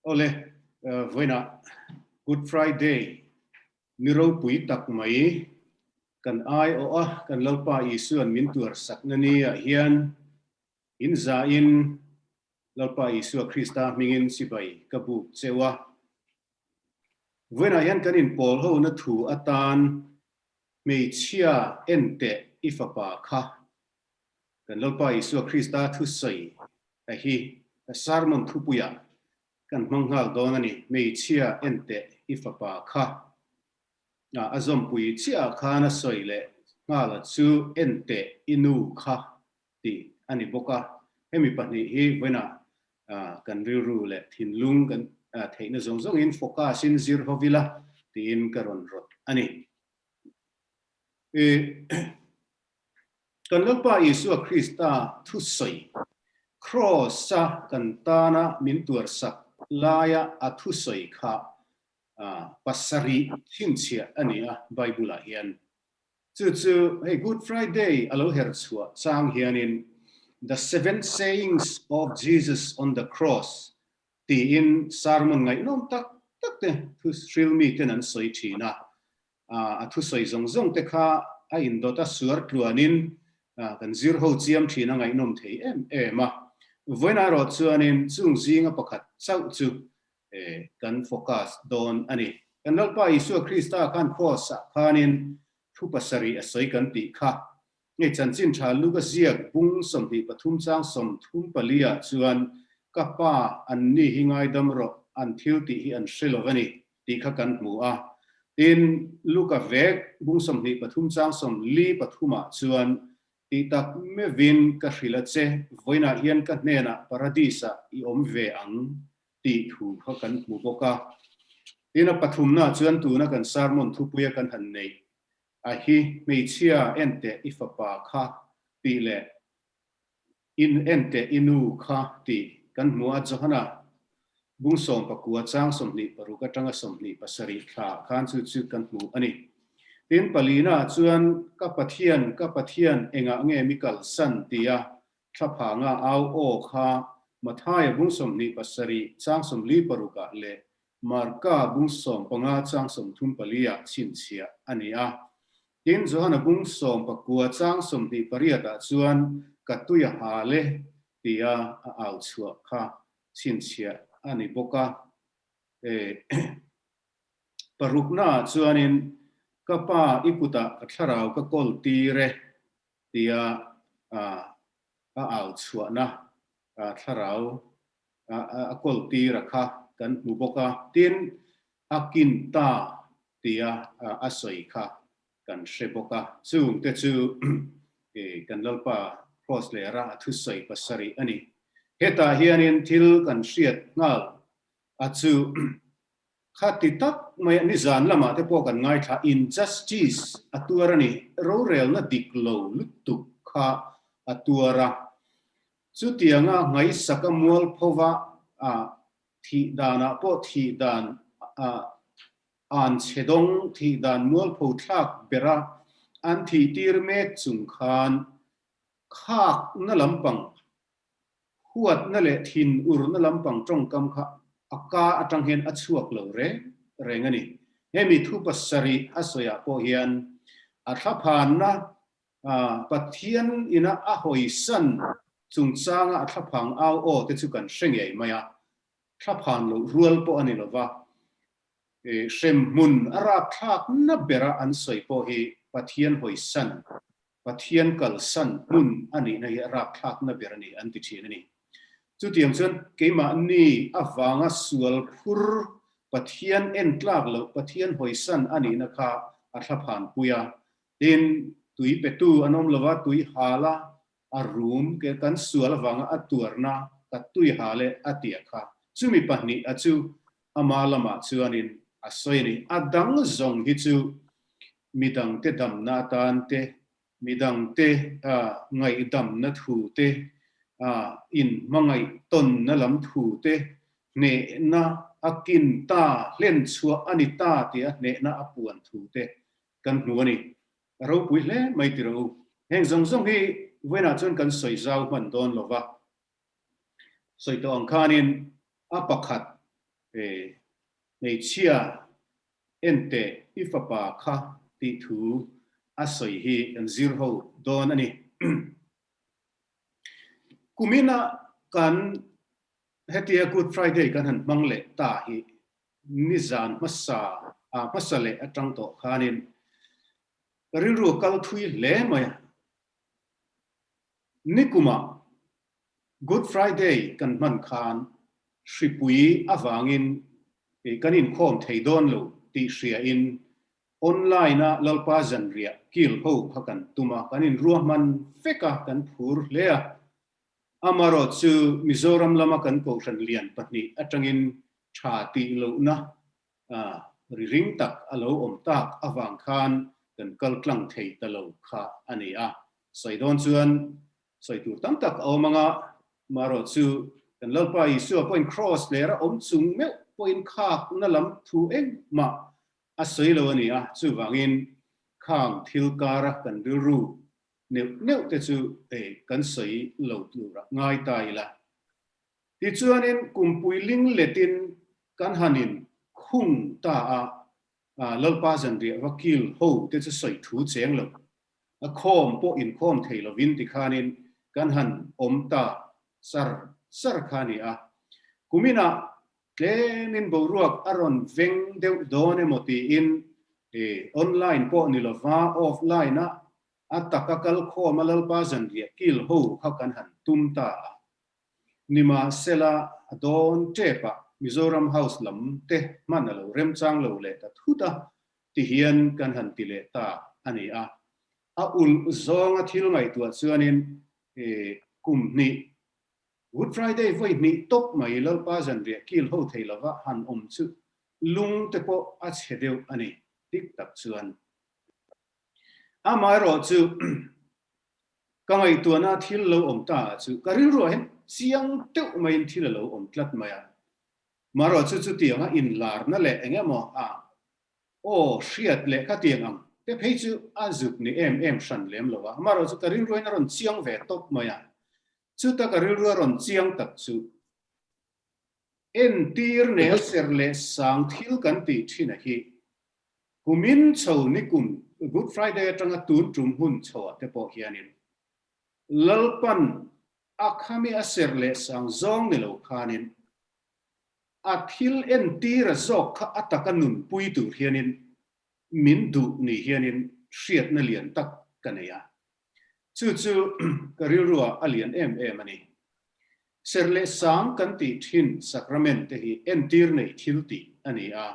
Awle, vawiinah Good Friday ni ropui tak mai kan aiawh a, kan Lalpa Isua'n min tuarsakna ni ah hian in zahin Lalpa Isua Krista hmingin chibai ka buk cheu a. Vawiinah hian kan inpawl hona thu atan hmeichhia en teh i fapa kha kan Lalpa Isua Krista thusawi a hi sermon thupuiah kan hmang nghal dawn a ni. Hmeichhia en teh i fapa kha a zawmpui chiah khan a sawi leh nghal a chu en teh i nu kha tih a ni bawk a. Hemi pahnih hi vawiinah kan rilru leh thinlung kan theihna zawng zawngin focus in zir ho ila tiin ka rawn rawt a ni. Kan Lalpa Isua Krista thusawi, Kraws-a kan tana min tuarsak laia a thusawi kha pasarih chhinchhiah a ni a Bible-ah hian. Chu chu hei Good Friday a lo her chhuah chang hianin The Seven Sayings of Jesus on the Cross tiin sermon ngaihnawm tak tak te thuhril miten an sawi thin a. A thusawi zawng zawng te kha a indawt a suar tluanin kan zir ho chiam thin a ngaihnawm thei em em a. Vawiin erawh chuanin chung zinga pakhat chauh chu kan focus dawn a ni. Kan Lalpa Isua Krista khan Kraws-ah khanin thu pasarih a sawi kan tih kha. Hei chanchin tha Luka ziak bung 23 chang 34 ah chuan Ka Pa, an ni hi ngaidam rawh, an thil tih hi an hre lo a ni tih kha kan hmu a. Tin, Luka vek bung 23 chang 43 ah chuan Tih tak meuhin ka hrilh a che, vawiinah hian ka hnenah Paradis-ah i awm ve ang tih thu kha kan hmu bawk a. Tin, a pathumnaah chuan tuna kan sermon thupuia kan han neih a hi hmeichhia enteh i fapa kha tih leh in enteh i nu kha tih kan hmu a, Johana bung 19 chang 26 atanga 27 thla khan chu chu kan hmu a ni. Tin, palina chuan ka Pathian, ka Pathian engah nge mi kalsan tia thlaphanga au aw kha Mathaia bung 27 chang 46 ah leh Marka bung 15 chang 34 ah chhinchhiah a ni a. Tin, Johana bung 19 chang 28 ah chuan ka tui a hal e tia a au chhuah kha chhinchhiah a ni bawk a. Paruknaah chuanin ka pa i kutah ka thlarau ka kawl tir e tia a au chhuahna thlarau a kawl tir a kha kan hmu bawk a. Tin, a kin ta tia a sawi kha kan hre bawk a. Chungte chu kan Lalpa Kraws lera a thusawi pasarih a ni. Hetah hianin thil kan hriat nghal a chu Khati tak mai a nizan lamah te pawh kan ngaithla injustice a tuar a ni, rorelna dik lo lutuk kha a tuar a. Chutianga ngaihsaka mualphova a thih danah pawh thih dan a an chhe dawng, thih dan mualpho thlak bera an thih tir mek chung khan khakna lampang Huatna leh thin urna lampang tawngkam kha a ka atang hian a chhuak lo reng reng a ni. Hemi thu pasarih a sawiah pawh hian a thlaphanna Pathian ina a hawisan chungchanga a thlaphang au aw te chu kan hre ngei mai a, thlaphan loh rual pawh a ni lova, hremhmun a rapthlakna bera an sawi pawh hi Pathian hawisan Pathian kalsan hmun a nihna hi a rapthlakna ber a ni an ti thin a ni. Chutiang chuan keimahni avanga sual phur Pathian entlak loh, Pathian hawisan a nihna kha a thlaphanpui a. Tin, tui petu an awm lova, tui hala a rum ke kan sual avanga a tuarna ka tui hal e a tia kha. Chumi pahnih a chu ama lamah chuanin a sawi a ni. A dang zawng hi chu midangte damna atan te, midangte ngaihdamna thu te, inhmangaih tawnna lam thu te, hnehna a kin ta, hlen chhuah a ni ta tia hnehna a puan thu te kan hmu a ni. A ropui hle mai ti rawh u. Heng zawng zawng hi vawiinah chuan kan sawi zau hman dawn lo va. Sawi tawh ang khanin a pakhat. Hmeichhia enteh i fapa kha tih thu a sawi hi kan zir ho dawn a ni. Kumina kan hetia Good Friday kan han hmang leh ta hi nizan hmasa ah hmasa leh atang tawh khanin ka rilru a kal thui hle mai a. Nikumah Good Friday kan hman khan hripui avangin kan inkhawm thei dawn lo tih hriain online-a Lalpa zanriah kil ho kha kan tum a, kan inruahman vek a, kan phur hle a. Amarawh chu Mizoram lama kan kohhran lian pahnih atangin tha tih lohna ri ring tak a lo awm tak avang khan kan kal tlang thei ta lo kha a ni a. Sawi dawn chuan sawi tur tam tak a awm ang a, marawh chu kan Lalpa Isua pawhin Kraws lera awm chung meuh pawhin khakna lam thu engmah a sawi lo a ni a, chuvangin khang thil kara kan rilru neuh neuh te chu kan sawi lo tur a ngai ta ila. Tichuanin kumpui ling letin kan han in khung ta a, Lalpa zanriah va kil ho te chu sawi thu cheng lo, a khawm pawh inkhawm thei lovin tikhanin kan han awm ta sar sar kha a ni a. Kuminah tlemin boruak a rawn veng deuh dawn emaw tiin online pawh ni lova offline a a taka kal khawm a Lalpa zanriah kil ho kha kan han tum ta a. Nimahsela a dawn tep ah Mizoram House lam te hman a lo remchang lo leh ta thut a ti hian kan han ti leh ta a ni a. A ulh zawnga thil ngaihtuah chuanin kum hnih Good Friday vawi hnih tawp mai Lalpa zanriah kil ho thei lova han awm chu lung te pawh a chhe deuh a ni dik tak chuan. Amaherawhchu ka ngaihtuahna thil lo awm ta ah chu ka rilruah hian chiang deuh maiin thil a lo awm tlat mai a. Marawhchu chutianga inlarna leh eng emaw a aw hriat leh khatiang ang te phei chu a zuk ni em em hran lem lo a. Amaherawhchu ka rilruain a rawn chiang ve tawp mai a. Chuta ka rilru a rawn chiang tak chu entir nel ser leh sang thil kan tih thin a hi Kumin chho nikum Good Friday atanga tun tum hun chhoah te pawh hianin Lalpan a khami a serh leh sang zawng ni lo khanin a thil entir a zawk kha a taka nunpui tur hianin min duh ni hianin hriatna lian tak ka nei a. Chu chu ka rilruah a lian em em a ni. Serh leh sang kan tih thin sacrament te hi entir nei thil tih a ni a.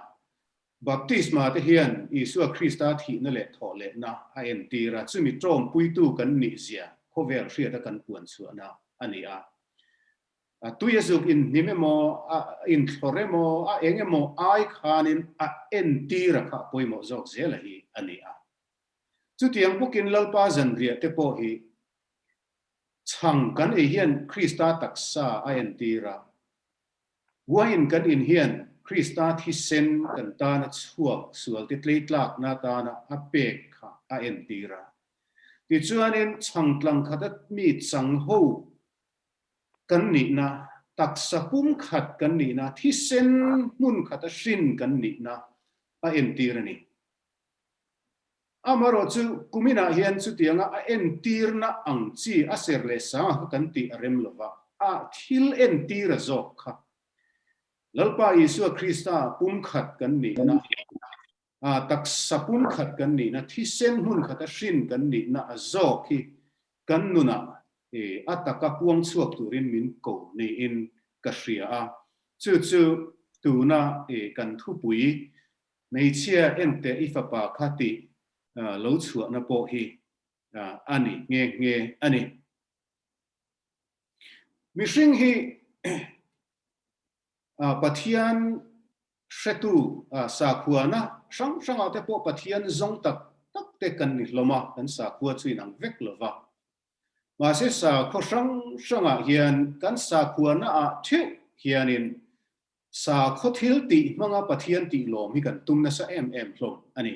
Baptisma te hian Isua Krista thihna leh thawhlehna a entir a, chumi tawmpuitu kan nihzia khawvel hriata kan puan chhuahna a ni a. A tui a zuk inhnim emaw, a inthlawr emaw, a eng emaw ai khanin a entir a kha a pawimawh zawk zel a hi a ni a. Chutiang bawkin Lalpa zanriah te pawh hi chhang kan ei hian Krista taksa a entir a, Wine kan in hian Krista thisen kan tana chhuak sualte tleitlakna atana a pek kha a entir a. Tichuanin chhangtlang khata mi chang ho kan nihna, taksa pumkhat kan nihna, thisen hmun khata hrin kan nihna a entir a ni. Amaherawh chu kuminah hian chutianga a entirna ang chi a ser leh sanga kha kan tih a rem lo va, a thil entir a zawk kha. Lalpa Isua Krista pumkhat kan nihna, a taksa pumkhat kan nihna, thisen hmun khata hrin kan nihna a zawk hi kan nunah a taka puang chhuak turin min ko niin ka hria a. Chu chu tuna kan thupui Hmeichhia enteh i fapa kha tih lo chhuahna pawh hi a ni nghe nghe a ni. Mihring hi Pathian hretu sakhuana hrang hrangah te pawh Pathian zawng tak tak te kan ni hlawm a, kan sakhua chu inang vek lo va. Mahse sakhaw hrang hrangah hian kan sakhuana ah theuh hianin Sakhaw thil tih hmanga Pathian tih lawm hi kan tum nasa em em hlawm a ni.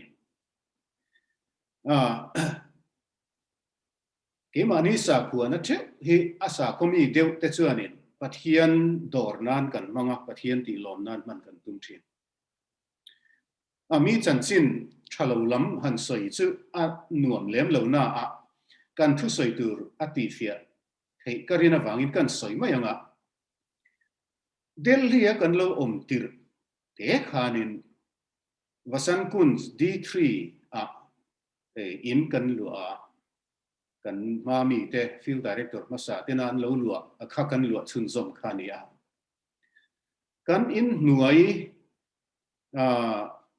Keimahni sakhuana theuh hi a sakhaw mi deuh te chuanin Pathian dawr nan kan hmang a, Pathian tih lawm nan hman kan tum thin. A mi chanchin tha lo lam han sawi chu a nuam lem lo na a, kan thusawi tur a tihfiah theih ka rin avangin kan sawi mai ang a. Delhi a kan lo awm tirh te khanin Vasant Kunj D-three ah in kan luah a, kan hma mite Field Director hmasa tena an lo luah a kha kan luah chhunzawm kha a ni a. Kan inhnuai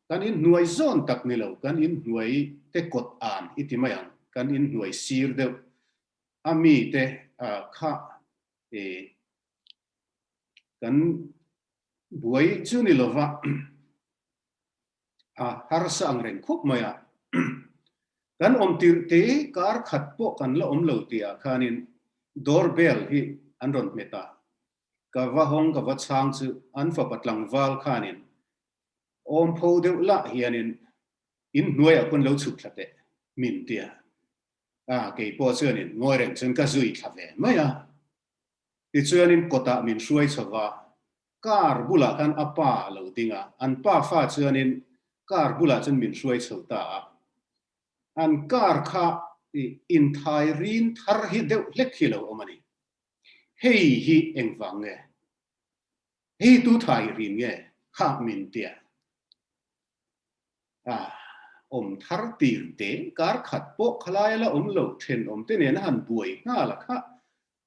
kan inhnuai zawn tak ni lo, kan inhnuai te kawt an i ti mai ang, kan inhnuai sir deuh a mite kha kan buai chu ni lova a harsa ang reng khawp mai a. Kan awm tirh te kar khat pawh kan la awm lo tihah khanin door bell hi an rawn hmet a, ka va hawng ka va chhang chu an fapa tlangval khanin awm pho deuh lah hianin in hnuaiah khawn lo chhuk thla teh min tia a, kei pawh chuanin ngawi reng chuan ka zui thla ve mai a. Tichuanin kawtah min hruai chho va, car bulah khan a pa a lo ding a, an pa fa chuanin car bulah chuan min hruai chho ta a. An car kha inthai rin thar hi deuh hlek hi lo awm a ni. Hei hi engvang nge? Hei tu thai rin nge? Kha min tia. A awm thar tir te kar khat pawh khalai a la awm lo thenawm te nen a han buai nghal a kha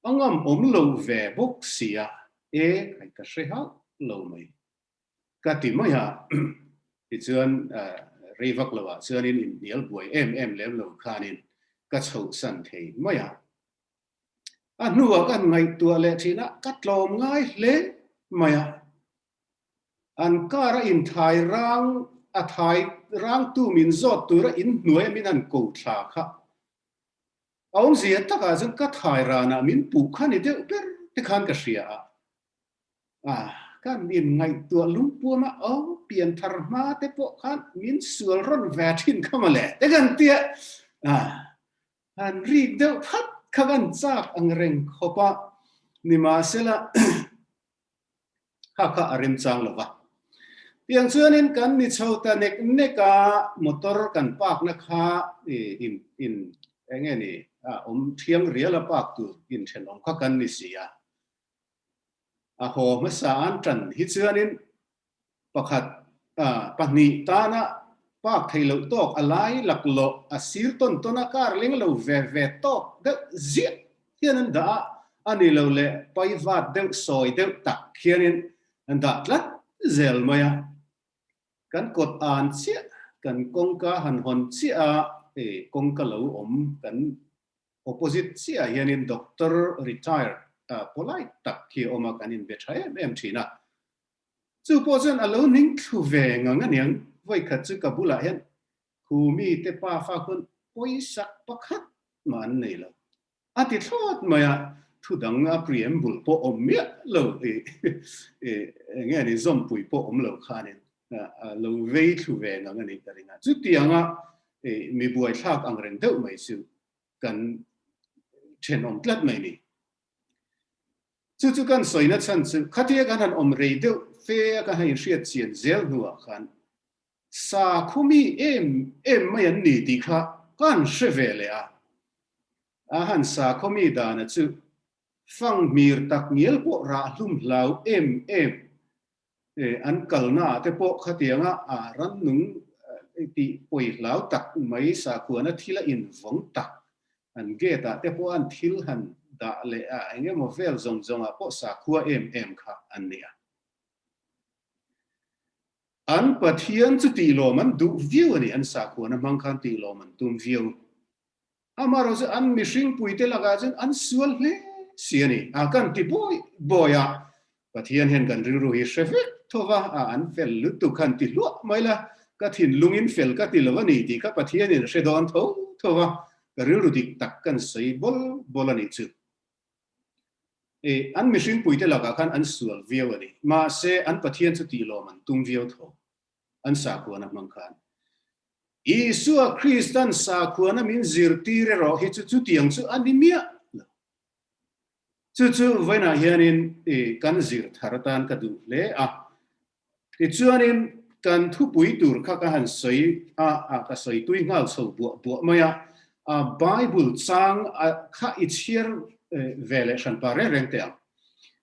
A ngam awm lo ve bawk sia e khai ka hre hauh lo mai ka ti mai a, tichuan rei vak lo ah chuanin inhnial buai em em lem lo khanin ka chhohsan thei mai a. A hnuah ka ngaihtuah leh thin a, ka tlawm ngai hle mai a. An kar a inthai rang a thai rangtu min zawt tura inhnuai a min han ko thla kha A awmzia takah chuan ka thai ranah min puh kha ni deuh ber te khan ka hria a. Ah, kan inngaihtuah lungpuam a, aw, pianthar hma te pawh khan min sual rawn ve thin kha mawle te kan tia. Ah, han rik deuh phat kha kan chak ang reng khawp a, nimahsela Kha kha a remchang lo va. Tiang chuanin kan ni chho ta nek nek a, motor kan park na kha in in eng nge ni a awm thiang rial a park tur inthenawm kha kan ni si a. A haw hmasa an tan hi chuanin Pakhat, pahnih tana park thei loh tawk a lai laklawh a sir tawn tawn a kar leng lo ve ve tawk deuh ziah hian an dah a, a ni lo leh paivat deuh sawi deuh tak hianin an dah tlat zel mai a. Kan kawt an chiah, kan kawngka han hawn chiah a, kawngka lo awm kan opposite chiah hianin doctor retired polite tak hi a awm a, kan inbe tha em em thin a. Chu pawh chuan a lo ning thlu ve ngang aniang, vawikhat chu ka bulah hian Khumi te pa fa khawn pawisak pakhat mah an nei lo. A ti thlawt mai a, thu dang a preamble pawh awm miah lo i eng nge ni zawmpui pawh awm lo khanin a lo vei thlu ve ngang a nih ka ring a. Chutianga mi buaithlak ang reng deuh mai chu kan thenawm tlat mai ni. Chu chu kan sawina chhan chu khatia kan han awm rei deuh fe a kan han inhriat chian zel hnuah khan sakhumi em em mai an ni tih kha ka han hre ve leh a. A han sakhawmi dana chu fanghmir tak ngial pawh rah hlum hlau em em An kalnaah te pawh khatianga a rannung tih pawi hlau tak mai sakhuana thil a invawng tak an gate ah te pawh an thil han dah leh a eng emaw vel zawng zawngah pawh sakhua em em kha an ni a. An Pathian chu tihlawm an duh viau a ni, an sakhuana hmang khan tihlawm an tum viau. Amaherawh chu an mihring puite lakah chuan an sual hle si a ni. A kan ti bawi bawi a, Pathian hian kan rilru hi hre vek tho va, a an fel lutuk khan ti hluah mai la, ka thinlungin fel ka ti lo a ni tih kha Pathianin a hre dawn tho tho va, ka rilru dik tak kan sawi bawl bawl a nih chu. E, an mihring puite lakah khan an sual viau a ni. Mahse, an Pathian chu tihlawm an tum viau tho. An sakhuana hmang khan. Isua Kristan sakhuana min zirtir erawh hi chu chutiang chu a ni miah lo. Chu chu vawiinah hianin kan zir thar atan ka duh hle a. Tichuanin kan thupui tur kha ka han sawi a, a ka sawi tui nghal chho buah buah mai a. A Bible chang kha i chhiar ve leh hranpa reng reng teh ang.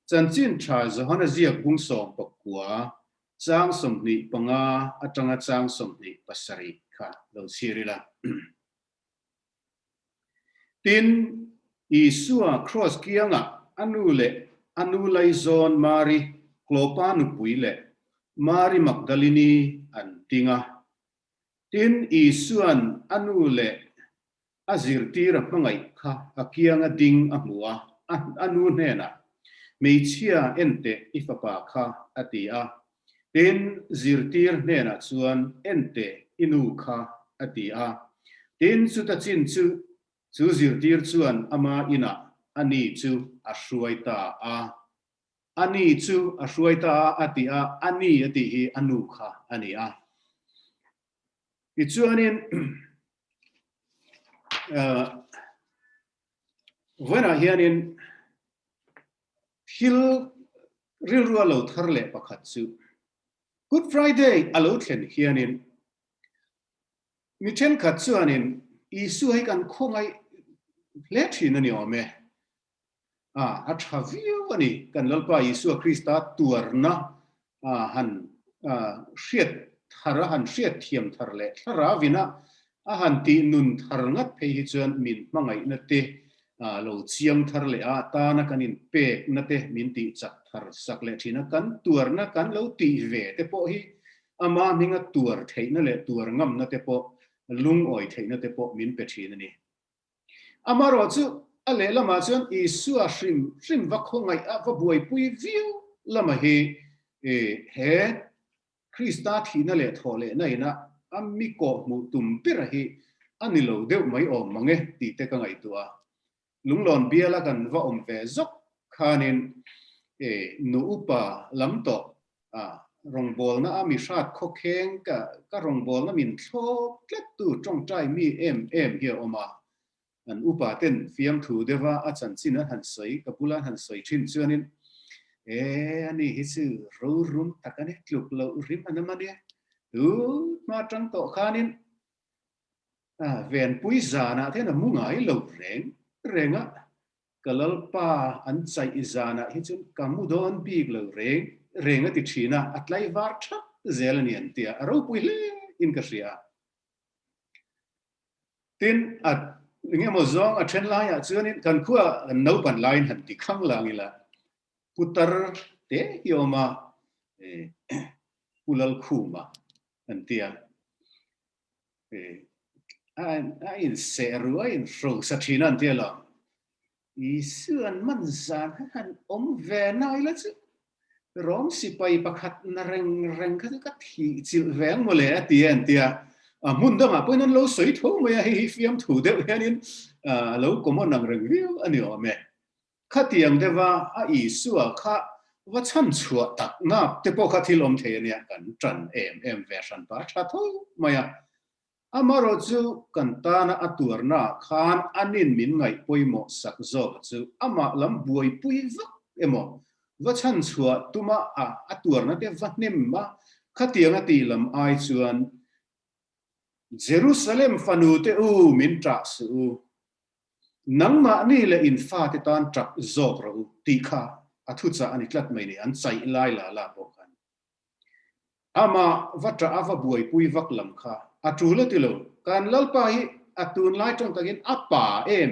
Chanchin tha Johana ziak bung 19 chang 25 atanga chang 27 kha lo chhiar ila. Tin, Isua kraws kiangah a nu leh a nu laizawn Mari, Klopa nupui leh Mari Magdalini an ding a. Tin, Isua'n a nu leh a zirtir a hmangaih kha a kianga ding a hmu a, a nu hnenah, Hmeichhia en teh i fapa kha, a ti a. Tin, zirtir hnenah chuan, En teh, i nu kha, a ti a. Tin, chuta chin chu chu zirtir chuan ama inah a ni chu a hruai ta a. A ni chu a hruai ta a, a ti a, a ni a tih hi a nu kha a ni a. Tichuanin, vawiinah hianin thil rilru a lo thar leh pakhat chu Good Friday a lo thlen hianin mi thenkhat chuanin Isua hi kan khawngaih hle thin a ni awm e. A, a tha viau a ni. Kan Lalpa Isua Krista tuarna han hriat thar a, han hriat thiam thar leh thlarau ina a han tih nun thar ngat phei hi chuan min hmangaihna te lo chiang thar leh a, tana kan inpekna te min tih chak thar sak leh thin a, kan tuarna kan lo tih ve te pawh hi ama hminga tuar theihna leh tuar ngamna te pawh lungawi theihna te pawh min pe thin a ni. Amaherawh chu a lehlamah chuan Isua hrim hrim va khawngaih a, va buaipui viau lama hi he Krista thihna leh thawh lehna ina a mi kawh hmuh tum bera hi a ni lo deuh mai awm mang e tih te ka ngaihtuah a. Lunglawn biala kan va awm ve zawk khanin nu upa lam tawh rawngbawlna a mi hrat khawkheng ka ka rawngbawlna min thlawp tlattu tawngtai mi em em hi a awm a. An upa ten fiamthu deuha a chanchin an han sawi, ka bula an han sawi thin chuanin, E, ani hi chu rorum tak a ni, tluk loh rim a nam a nia. Tun hma tang tawh khanin venpui zanah te hian a mu ngai lo reng reng a, Ka Lalpa an chaih zanah hi chuan ka mu dawn bik lo reng reng a ti thin a, a tlaivar thap zel a ni an ti a, a ropui hle in ka hria. Tin, a eng emaw zawng a then laiah chuanin kan khua kan naupan laiin han ti khang lang ila, putar te hi a awm a, Pu Lalkhuma an ti a. A inseh ru a inhrosa thin a an ti alawm. Isu an man zan kha han awm ve na ila chu Rom sipai pakhat na reng reng kha chu ka thih chilh ve ang mawle a ti a an ti a. A hmun dangah pawhin an lo sawi tho mai a, hei hi fiamthu deuh hianin a lo common ang reng viau a ni awm e. Khatiang deuha a Isua kha va chhan chhuah tak nap te pawh kha thil awm thei a nia, kan tan em em ve hran pa tha tho mai a. Amaherawh chu kan tana a tuarnaah khan anin min ngaih pawimawh sak zawk chu amah lam buaipui vak emaw va chhan chhuah tuma a a tuarna te va hnem a, khatiang a tih lam ai chuan Jerusalem fanu te u min ṭah suh u, Nangmahni leh in fate tan ṭap zawk rawh u tih kha a thuchah a ni tlat mai ni, an chaih lai la la pawh khan. Amah va ṭah a va buaipui vak lam kha a ṭul a ti lo, kan Lalpa hi a tunlai ṭawng takin a pa em?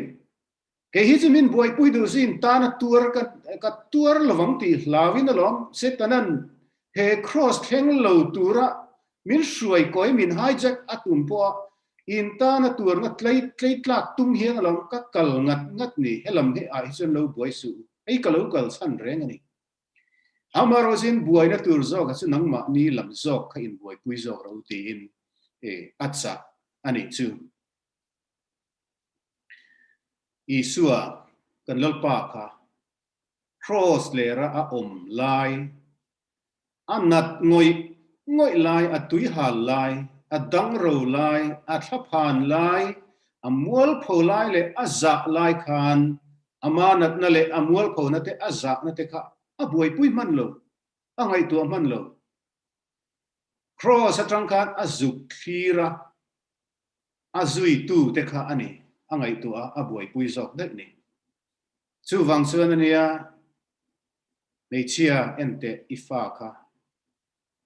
Kei hi chu min buaipui duh zin tan a tuar ka ka tuar lovang tih hlauin alawm Setanan he kraws thleng lo tura Min hruai kawi min hijack a tum pawh a in tana tuarna tlei tlei tlak tum hian alawm ka kal ngat ngat ni, helam hi ah hi chuan lo buai suh u, hei ka lo kal chhan reng a ni. Amaherawhchu buaina tur zawk ah chu nangmahni lam zawk kha in buaipui zawk rawh u tiin a chah a nih chu. Isua kan Lalpa kha Kraws lera a awm lai A nat ngawih ngawih lai, a tuihal lai, a dangro lai, a thlaphan lai, a mualpho lai leh a zah lai khan. Ama natna leh a mualphona te a zahna te kha a buaipui hman lo, a ngaihtuah hman lo. Kraws atang khan a zuk thlir a, a zuitu te kha a ni, a ngaihtuah a, a buaipui zawk daih ni. Chuvang chuan a nia, hmeichhia enteh i fa kha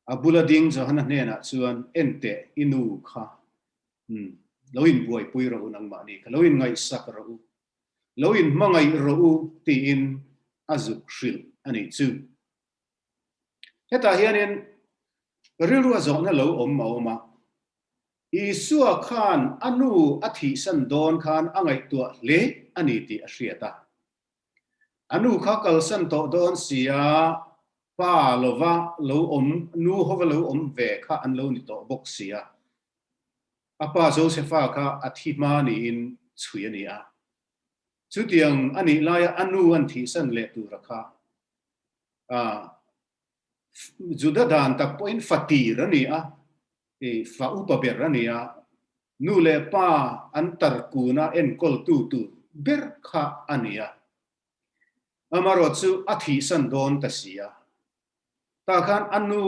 A bula ding Johana hnenah chuan, Enteh, i nu kha lo inbuaipui rawh u nangmahni kha, lo inngaihsak rawh u, lo inhmangaih rawh u tiin a zuk hrilh a nih chu. Hetah hianin rilru a zawhna lo awm a awm a, Isua khan a nu a thihsan dawn khan a ngaihtuah hle a ni tih a hriat a. A nu kha kalsan tawh dawn sia, pa lova lo awm, nu hova lo awm ve kha an lo ni tawh bawk sia. A pa Josefa kha a thi hma niin chhui a ni a. Chutiang a nih laia a nu an thihsan leh tura kha Juda dan tak pawhin fatir a ni a, fa upa ber a ni a, nu leh pa an tarkuna enkawltu tur ber kha a ni a. Amarawh chu a thihsan dawn ta si a, tah khan a nu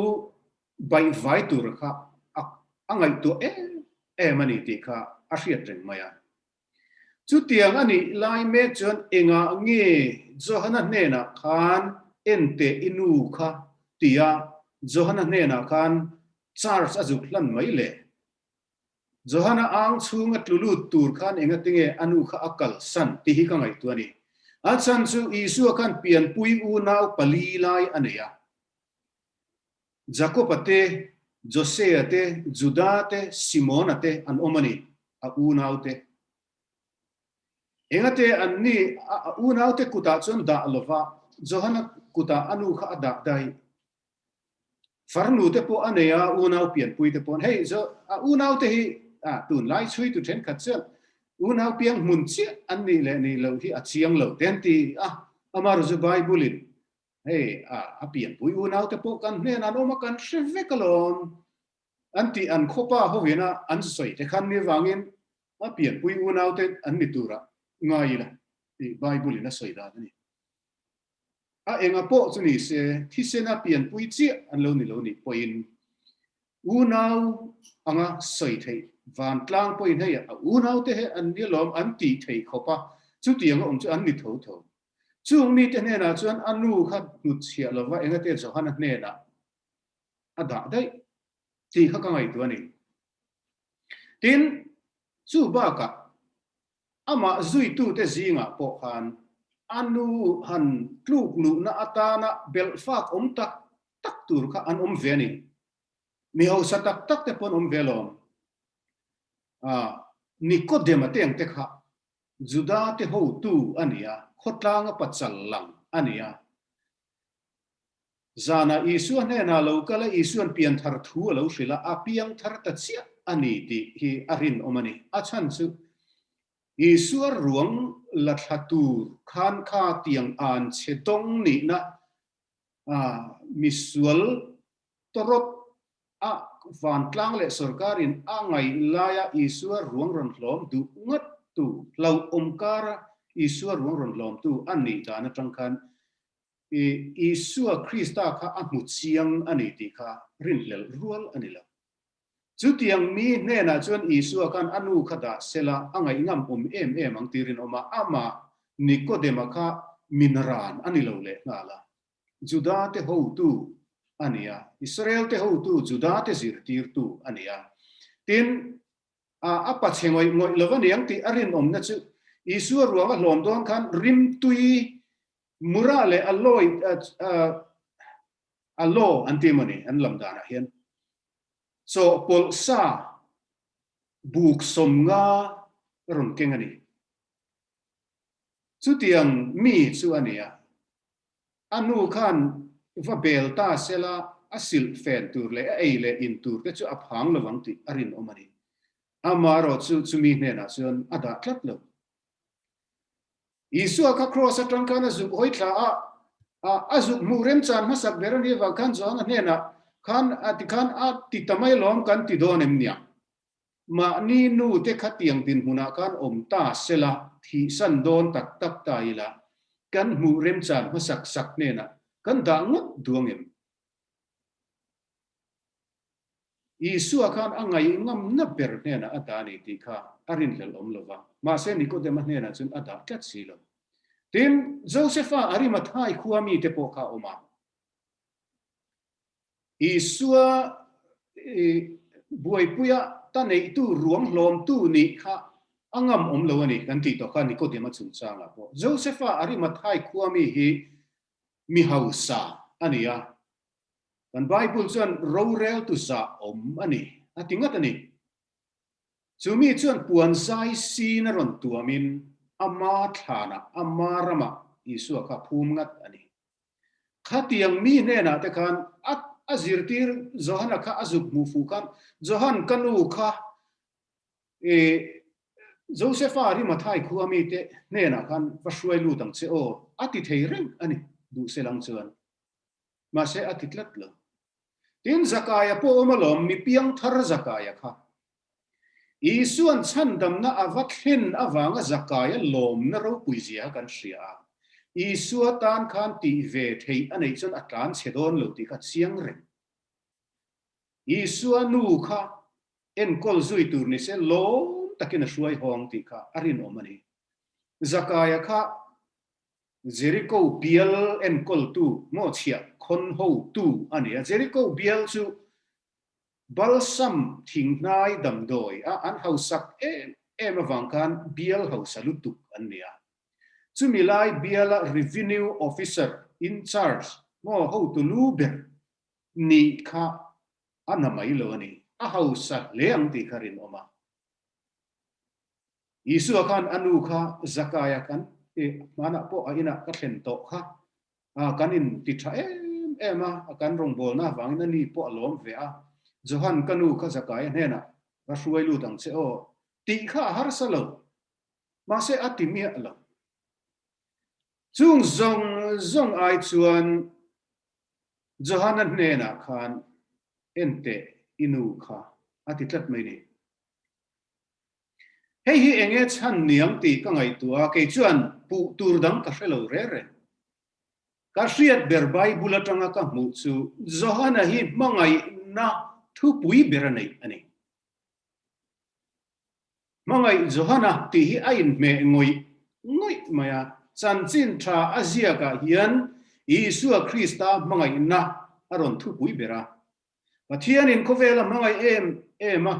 baihvai tur kha a ngaihtuah em em a ni tih kha a hriat reng mai a. Chutiang a nih lai mek chuan engah nge Johana hnenah khan enteh i nu kha tia Johana hnenah khan charge a zuk hlan mai le? Johana ang chhunga tlu lut tur khan engatinge a nu kha a kalsan tih hi ka ngaihtuah a ni. A chhan chu Isua khan pianpui unau pali lai a nei a. Jakob-a te, Jose-a te, Juda te, Simon-a te an awm a ni, a unaute. Engate an ni a unaute kutah chuan dah lova Johana kutah a nu kha a dah daih. Farnu te pawh a nei a, unau pianpui te pawh hei zo a unau te hi a tunlai chhui tu thenkhat chuan unau piang hmun chiah an nih leh nih loh hi a chiang lo te an ti a, amaherawhchu Bible in hei a a pianpui unau te pawh kan hnenah an awm a kan hre vek alawm an tih an khawpa hovin a an sawi te khan mi vangin a pianpui unau te an ni turah ngai ila tih Bible in a sawi dan a ni. A enga pawh chu ni se, thisena pianpui chiah an lo ni lo nih pawhin unau anga sawi theih vantlang pawhin hei a unaute he an ni alawm an tih theih khawp a, chutianga awm chu an ni tho tho. Chung mite hnenah chuan a nu kha hnutchhiah lova engate Johana hnenah a dah daih tih kha ka ngaihtuah a ni. Tin, chu bakah Amah zuitute zingah pawh khan a nu han tluk luhna atana belh fak awm tak tak tur kha an awm ve a ni. Mi hausa tak tak te pawh an awm ve alawm. Nikodema te ang te kha Juda te hotu a ni a, khawtlanga pachal lang a ni a. Zanah Isua hnenah lo kal a, Isua'n pianthar thu a lo hrilh a, a piangthar ta chiah a ni tih hi a rinawm a ni. A chhan chu Isua ruang la thla tur khan kha tiang an chhe dawng nihna misual tawrawt a vantlang leh sorkarin a ngaih laia Isua ruang rawn hlawm duh ngat tu, hlauhawm kara Isua ruang rawn hlawmtu a nih dan atang khan I Isua Krista kha a hmu chiang a ni tih kha rinhlelh rual a ni lo. Chutiang mi hnenah chuan Isua khan a nu kha dah sela a ngaihngamh awm em em ang tih rinawm a, amah Nikodema kha min ran a ni lo leh nghal a. Judate hotu a ni a, Israelte hotu Judate zirtirtu a ni a. Tin, a pa chhe ngawih ngawih lo a niang tih a rinawmna chu Isua ruang a hlawm dawn khan rimtui Mura leh a lawi a law an ti emaw ni an lam danah hian chawhpawlh sa buk 50 rawn keng a ni. Chutiang mi chu a ni a, a nu khan va bel ta sela a silh fen tur leh a ei leh in tur te chu a phang lo ang tih a rinawm a ni. Amaherawh chu chumi hnenah chuan a dah tlat lo. Isua kha kraws atang khan a zuk hawi thla a, a zuk hmuh remchan hmasak ber a nih avang khan Johana hnenah khan a ti khan a ti ta mai alawm kan ti dawn em nia? Mahni nu te khatiang dinhmunah khan awm ta sela, thihsan dawn tak tak ta ila, kan hmuh remchan hmasak sak hnenah kan dah ngawt duang em? Isua khan a ngaihngamna ber hnenah a dah a ni tih kha a rinhlelh awm lo va, mahse Nikodema hnenah chuan a dah tlat si lo. Tin, Josefa Arimathai khua mite pawh kha a awm a. Isua buaipuia ta neihtu ruang hlawmtu nih kha a ngam awm lo a ni kan tih tawh kha Nikodema chungchangah pawh. Josefa Arimathai khua mi hi mi hausa a ni a, kan Bible chuan roreltu zah awm a ni a ti ngat a ni. Chu mi chuan puan zai sin a rawn tuamin ama thlanah, ama ramah Isua kha phum ngat a ni. Khatiang mi hnenah te khan a a zirtir Johana kha a zuk hmuh fuh khan Johan ka nu kha i Josefa Rimathai khua mite hnenah khan va hruai lut ang che aw a ti thei reng a ni duh se lang chuan. Mahse a ti tlat lo. Tin Zakaia pawh awm alawm mi piangthar Zakaia kha. Isuan chhandamna a va thlen avanga Zakaia lawmna ropui zia kan hria a, Isua tan khan tih ve theih a neih chuan a tlan chhe dawn lo tih kha chiang reng. Isua nu kha enkawl zui tur ni se lawm takin a hruai hawng tih kha a rinawm a ni. Zakaia kha Jeriko bial enkawltu maw chhiah khawn hotu a ni a, Jeriko bial chu Balsam thinghnai damdawi a an hausak em em avang khan bial hausa lutuk an ni a. Chumi lai biala Revenue Officer in charge maw hotu lu ber nih kha a na mai lo a ni. A hausa hle ang tih kha rinawm a. Isua khan a nu kha Zakaia kan hmanah pawh a inah ka thlen tawh kha A, kan in ti tha em em a, a kan rawngbawlna avangin a ni pawh a lawm ve a, Johan ka nu kha Zakaia hnenah va hruai lut ang che aw, tih kha a harsa lo, mahse a ti miah lo. Chung zawng zawng ai chuan Johana hnenah khan enteh i nu kha a ti tlat mai ni. Hei hi enge chhan niang tih ka ngaihtuah a, kei chuan puh tur dang ka hre lo reng reng. Ka hriat ber Bible atanga ka hmuh chu Johana hi hmangaihna thupui ber a neih a ni. Hmangaih Johana tih hi a inhmeh ngawih ngawih mai a, chanchin tha a ziakah hian Isua Krista hmangaihna a rawn thupui ber a. Pathianin khawvel a hmangaih em em a.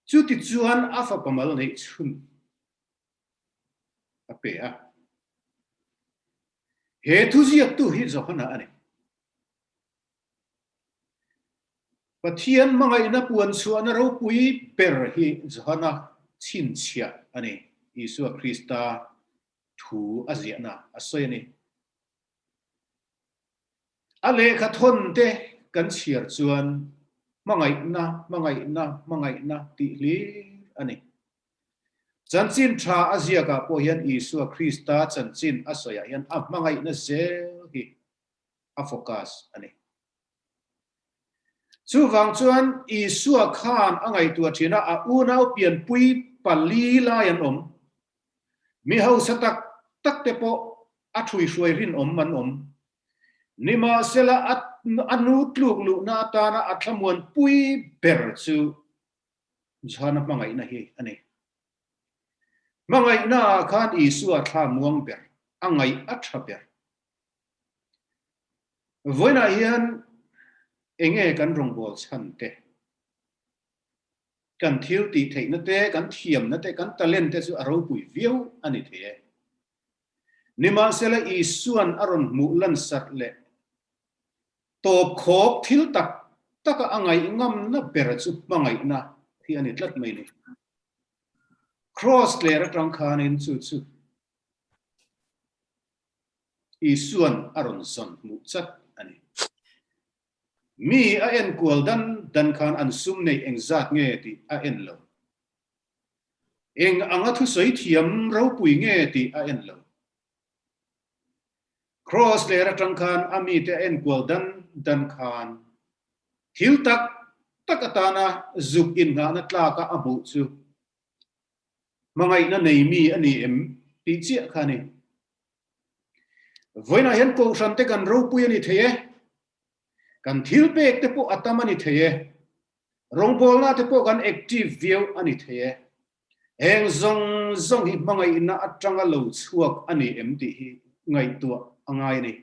Chutichuan a fapa mal neih chhun a pe a. He thuziaktu hi Johana a ni. Pathian hmangaihna puan chhuahna ropui ber hi Johana chhinchhiah a ni. Isua Krista thu a ziahna a sawi a ni. A lehkha thawn te kan chhiar chuan hmangaihna, hmangaihna, hmangaihna tih hlir a ni. Chanchin tha a ziakah pawh hian Isua Krista chanchin a sawiah hian a hmangaihna zel hi a focus a ni. Chuvang chuan Isua khan a ngaihtuah thin a, a unau pianpui pali lai an awm. Mi hausa tak tak te pawh a ṭhuihruai rinawm an awm. Nimahsela a nu tluk luhna atana a thlamuanpui ber chu Johana hmangaihna hi a ni. Hmangaihna ah khan Isua thla muang ber, a ngaih a ṭha ber. Vawiinah hian enge kan rawngbâwl chhan te? Kan thil tih theihna te, kan thiamna te, kan talent te chu a ropui viau a ni thei e. Nimahsela Isua'n a rawn hmuh lansarh leh tawp khawp thil tak taka a ngaihngamna ber chu hmangaihna hi a ni tlat mai ni. Kraws tler atang khanin chu chu Isua'n a rawn zawn hmuh chat a ni. Mi a enkual dan dan khan an sum neih engzat nge tih a en lo. Eng anga thusawi thiam ropui nge tih a en lo. Kraws ler atang khan a mite a enkual dan dan khan thil tak tak atana zuk inngahna tlaka a hmuh chu hmangaihna nei mi a ni em tih chiah kha a ni. Vawiinah hian Kohhran te kan ropui a ni thei e, kan thil pek te pawh a tam a ni thei e, rawngbawlna te pawh kan active viau a ni thei e. Heng zawng zawng hi hmangaihna atanga lo chhuak a ni em tih hi ngaihtuah a ngai a ni.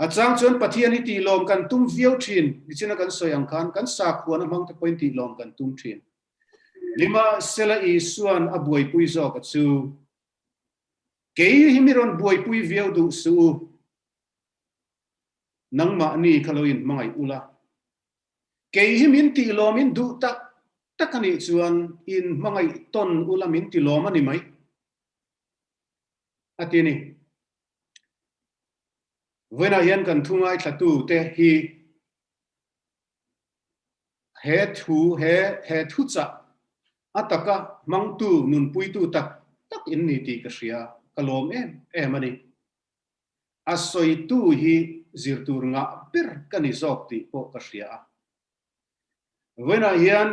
A chang chuan Pathian hi tihlawm kan tum viau thin, nichina kan sawi ang khan kan sakhuana hmang te pawhin tihlawm kan tum thin. Nimahsela Isua'n a buaipui zawk a chu, Kei hi mi rawn buaipui viau duh suh u, nangmahni kha lo inhmangaih ula, kei hi min tihlawm in duh tak tak a nih chuan inhmangaih tawn ula min tilawm a ni mai, a ti a ni. Vawiinah hian kan thu ngaithlatute hi he thu, he he thuchah a taka hmangtu, nunpuitu tak tak in ni tih ka hria, ka lawm em em a ni. A sawitu hi zir tur ngah ber ka ni zawk tih pawh ka hria a. Vawiinah hian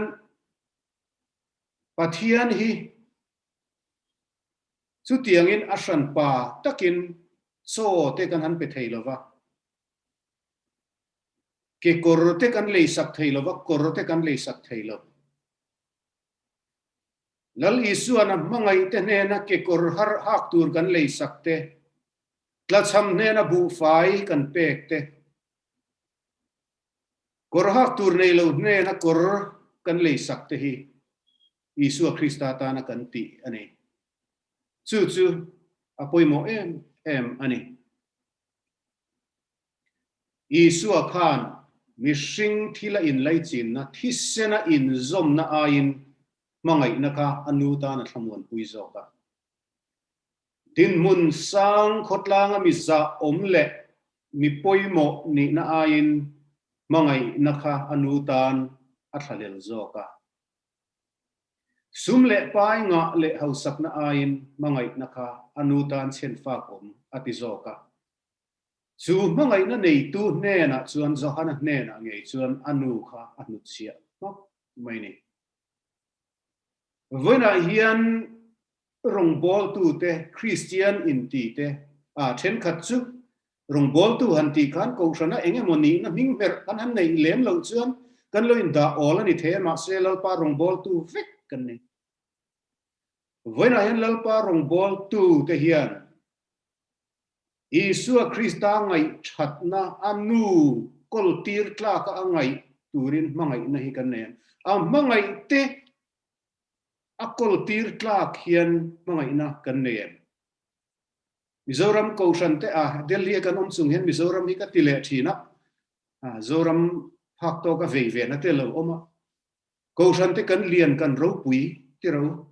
Pathian hi Chutiangin a hranpa takin chaw te kan han pe thei lo va, kekawr te kan leisak thei lo va, kawr te kan leisak thei lo. Lal Isuan a hmangaih te hnena kekawr har hak tur kan leisak te, tlachham hnena buhfai kan pek te, kawr hak tur nei lo hnena kawr kan leisak te hi Isua Krista tana kan tih a ni. Chu chu a pawimawh em em a ni. Isua khan mihring thila inlaichinna, thisena inzawmna aiin hmangaihna kha a nu tan a thlamuanpui zawk a. Dinhmun sang khawtlanga mi zah awm leh mi pawimawh nihna aiin hmangaihna kha a nu tan a thlahlel zawk a. Sum leh pai ngah leh hausakna aiin hmangaihna kha a nu tan chhenfak awm a ti zawk a. Chu hmangaihna neitu hnenah chuan Johana hnenah ngei chuan a nu kha a hnutchhiah hmak mai ni. Vawiinah hian rawngbawltute, Kristian intite, a thenkhat chu rawngbawltu han tih khan Kohhrana eng emaw nihna hming hmerh kan han neih lem loh chuan kan lo indah awl a ni thei a, mahse Lalpa rawngbawltu vek kan ni. Vawiinah hian Lalpa rawngbawltute hian Isua Krista ngaihthatna a nu kawltir tlaka a ngaih turin hmangaihna hi kan nei a, a hmangaihte A kawltir tlak hian hmangaihna kan nei em? Mizoram Kohhran te a Delhi a kan awm chung hian Mizoram hi ka ti leh thin a, Zoram phak tawk a vei ve na te lo awm a. Kohhran te kan lian kan ropui ti ro,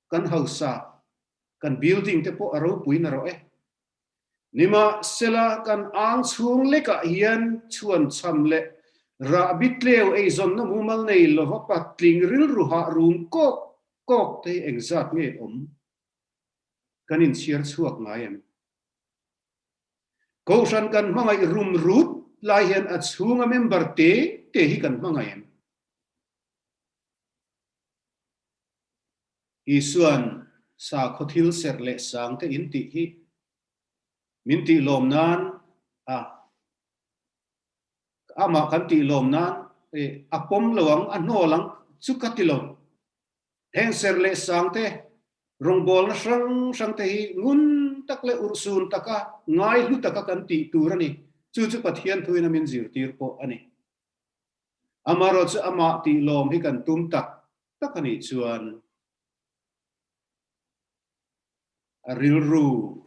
kan hausa, kan building te pawh a ropui na rawh e. Nimahsela, kan ang chhung lekah hian chhuan chham leh rahbi tleu eizawnna mumal nei lova patling rilru hah rum kawk kawk te hi engzat nge awm kan inchhiar chhuak ngai em? Kohhran kan hmangaih rum rut lai hian a chhunga member te te hi kan hmangaih em? Isua'n sakhaw thil serh leh sang te in tih hi min tih lawm nan a amah kan tih lawm nan a pawm lo ang, a hnawl ang chu ka ti lo. Heng serh leh sang te rawngbawlna hrang hrang te hi ngun tak leh urhsun taka ngai hlu taka kan tih tur a ni. Chu chu Pathian thuin a min zirtir pawh a ni. Amaherawhchu chu amah tih lawm hi kan tum tak tak a nih chuan a rilru,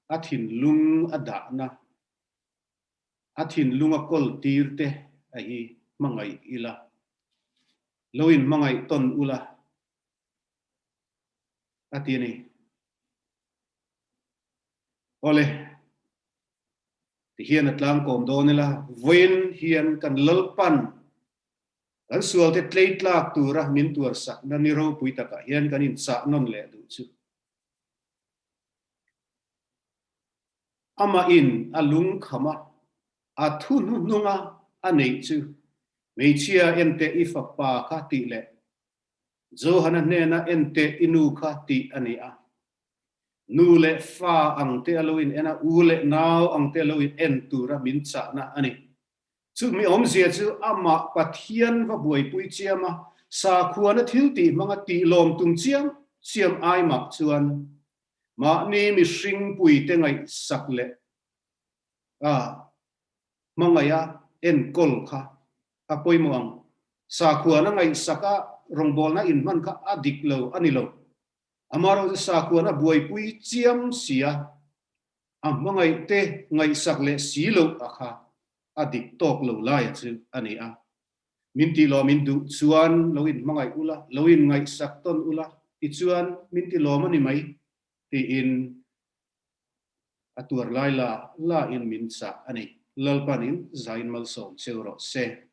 a thinlung a dahna, a thinlung a kawl tir te a hi hmangaih ila, lo in hmangaih tawn ula a ti a ni. Awle. Tihian a tlangkawm dawn ila, vawiin hian kan Lalpan kan sualte tlei tlak tura min tuarsakna ni ropui takah hian kan inchah nawn leh duh chu. Amahin a lungkham a, a thu hnuhnunga a neih chu. Hmeichhia enteh i fapa kha tih leh Johana hnena enteh i nu kha tih a ni a. Nu leh fa ang te a lo in en a, u leh nau ang te a lo in en tura min chahna a ni. Chumi awmzia chu amah Pathian va buaipui chiam a, sakhuana thil tih hmanga tih lawm tum chiam chiam ai mah chuan mahni mihring puite ngaihsak leh a hmangaiha enkawl kha a pawimawh ang. Sakhuana ngaihsak a rawngbawlna inhman kha a dik lo a ni lo. Amaherawhchu sakhuana buaipui chiam si a, a hmangaihte ngaihsak leh si loh a kha a dik tawk lo laia chu a ni a. Min tih lawm in duh chuan lo in hmangaih ula, lo in ngaihsak tawn ula, tichuan min ti lawm a ni mai tiin a tuar lai la la in min chah a ni. Lalpan in zain malsawm cheu rawh se.